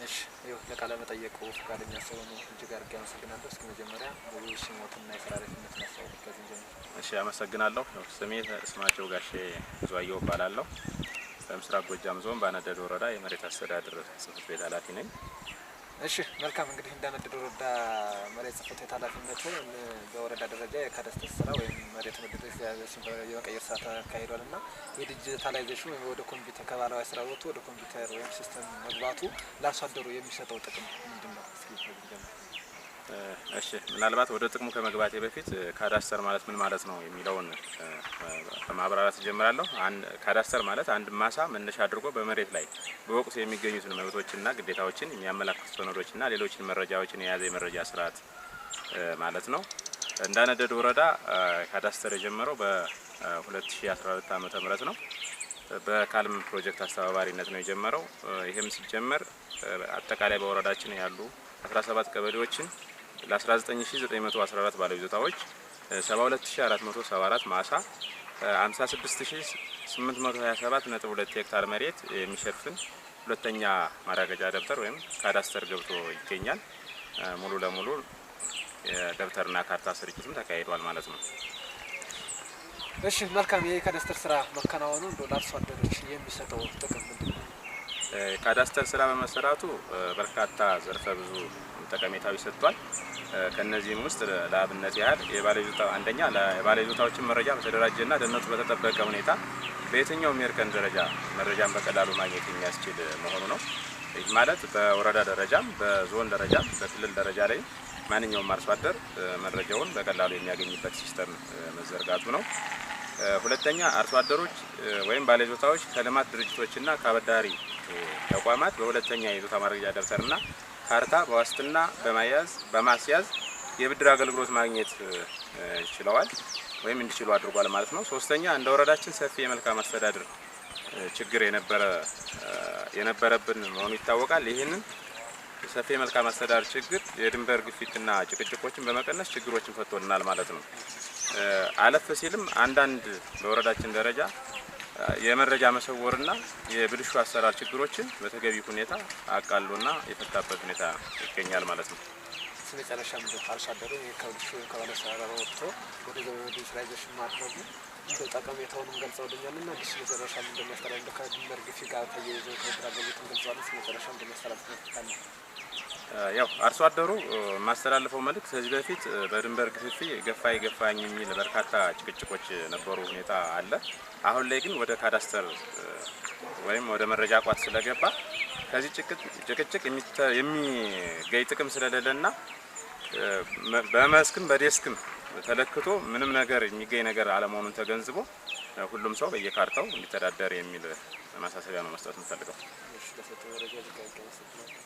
እሺ ይኸው ለቃለ መጠየቁ ፈቃደኛ ስለሆኑ እጅግ አድርጌ አመሰግናለሁ። እስኪ መጀመሪያ ሙሉ ስሞትና የስራ ኃላፊነትን ያስተዋውቁ። ከዚህ ጀምር። እሺ፣ አመሰግናለሁ። ስሜ ስማቸው ጋሼ ብዙአየሁ እባላለሁ። በምስራቅ ጎጃም ዞን ባነደድ ወረዳ የመሬት አስተዳደር ጽሕፈት ቤት ኃላፊ ነኝ። እሺ መልካም። እንግዲህ እንዳነደድ ወረዳ መሬት ጽሕፈት ቤት ኃላፊነቱ በወረዳ ደረጃ የካዳስተር ስራ ወይም መሬትን ወደ ዲጂታላይዜሽን የመቀየር ስራ ተካሂዷል እና የዲጂታላይዜሽን ወይም ወደ ኮምፒውተር ከባህላዊ ስራ ወጥቶ ወደ ኮምፒውተር ወይም ሲስተም መግባቱ ለአርሶ አደሩ የሚሰጠው ጥቅም ምንድን ነው? እስኪ ከዚህ ጀምር። እሺ፣ ምናልባት ወደ ጥቅሙ ከመግባቴ በፊት ካዳስተር ማለት ምን ማለት ነው የሚለውን በማብራራት እጀምራለሁ። ካዳስተር ማለት አንድ ማሳ መነሻ አድርጎ በመሬት ላይ በወቅቱ የሚገኙትን መብቶችና ግዴታዎችን የሚያመላክቱ ሰነዶችና ሌሎችን መረጃዎችን የያዘ የመረጃ ስርዓት ማለት ነው። እንዳነደድ ወረዳ ካዳስተር የጀመረው በ2012 ዓመተ ምህረት ነው። በካልም ፕሮጀክት አስተባባሪነት ነው የጀመረው። ይህም ሲጀመር አጠቃላይ በወረዳችን ያሉ 17 ቀበሌዎችን ለ19914 ባለይዞታዎች 72474 ማሳ 56827.2 ሄክታር መሬት የሚሸፍን ሁለተኛ ማረጋገጫ ደብተር ወይም ካዳስተር ገብቶ ይገኛል። ሙሉ ለሙሉ የደብተርና ካርታ ስርጭትም ተካሂዷል ማለት ነው። እሺ መልካም። የካዳስተር ስራ መከናወኑ እንደው ለአርሶ አደሮች የሚሰጠው ጥቅም ምንድን ነው? ካዳስተር ስራ በመሰራቱ በርካታ ዘርፈ ብዙ ጠቀሜታዊ ሰጥቷል። ከነዚህም ውስጥ ለአብነት ያህል የባለይዞታ አንደኛ የባለይዞታዎችን መረጃ በተደራጀና ደህንነቱ በተጠበቀ ሁኔታ በየትኛውም የእርከን ደረጃ መረጃን በቀላሉ ማግኘት የሚያስችል መሆኑ ነው። ይህ ማለት በወረዳ ደረጃም በዞን ደረጃም በክልል ደረጃ ላይ ማንኛውም አርሶ አደር መረጃውን በቀላሉ የሚያገኝበት ሲስተም መዘርጋቱ ነው። ሁለተኛ፣ አርሶ አደሮች ወይም ባለይዞታዎች ከልማት ድርጅቶችና ከአበዳሪ ተቋማት በሁለተኛ የይዞታ ማረጋገጫ ደብተርና ካርታ በዋስትና በማያዝ በማስያዝ የብድር አገልግሎት ማግኘት ችለዋል ወይም እንዲችሉ አድርጓል ማለት ነው። ሶስተኛ፣ እንደ ወረዳችን ሰፊ የመልካም አስተዳደር ችግር የነበረብን መሆኑ ይታወቃል። ይህንን ሰፊ የመልካም አስተዳደር ችግር የድንበር ግፊትና ጭቅጭቆችን በመቀነስ ችግሮችን ፈቶልናል ማለት ነው። አለፍ ሲልም አንዳንድ በወረዳችን ደረጃ የመረጃ መሰወርና የብልሹ አሰራር ችግሮችን በተገቢ ሁኔታ አቃሎና የፈታበት ሁኔታ ይገኛል ማለት ነው። መጨረሻ ምንድን አርሶ አደሩ ከብልሹ ወይም ከባለ አሰራር ወጥቶ ወደ ዘመናዊ ዲጂታላይዜሽን ማድረጉ እንደው ጠቀሜታውንም ገልጸውልኛል እና እሱ መጨረሻ እንደሚያስተላልፍ እንደው ከድንበር ግፊ ጋር ተያይዞ ከብድር አገልግሎትም ገልጸዋል። እሱ መጨረሻ እንደሚያስተላልፍ ነው። ያው አርሶ አደሩ የማስተላልፈው መልእክት ከዚህ በፊት በድንበር ግፊ ገፋ ይገፋኝ የሚል በርካታ ጭቅጭቆች ነበሩ ሁኔታ አለ። አሁን ላይ ግን ወደ ካዳስተር ወይም ወደ መረጃ ቋት ስለገባ ከዚህ ጭቅጭቅ የሚገኝ ጥቅም ስለሌለና በመስክም በዴስክም ተለክቶ ምንም ነገር የሚገኝ ነገር አለመሆኑን ተገንዝቦ ሁሉም ሰው በየካርታው እንዲተዳደር የሚል ማሳሰቢያ ነው መስጠት የምፈልገው። እሺ፣ ለሰጠው መረጃ እጅግ አድርጌ አመሰግናለሁ።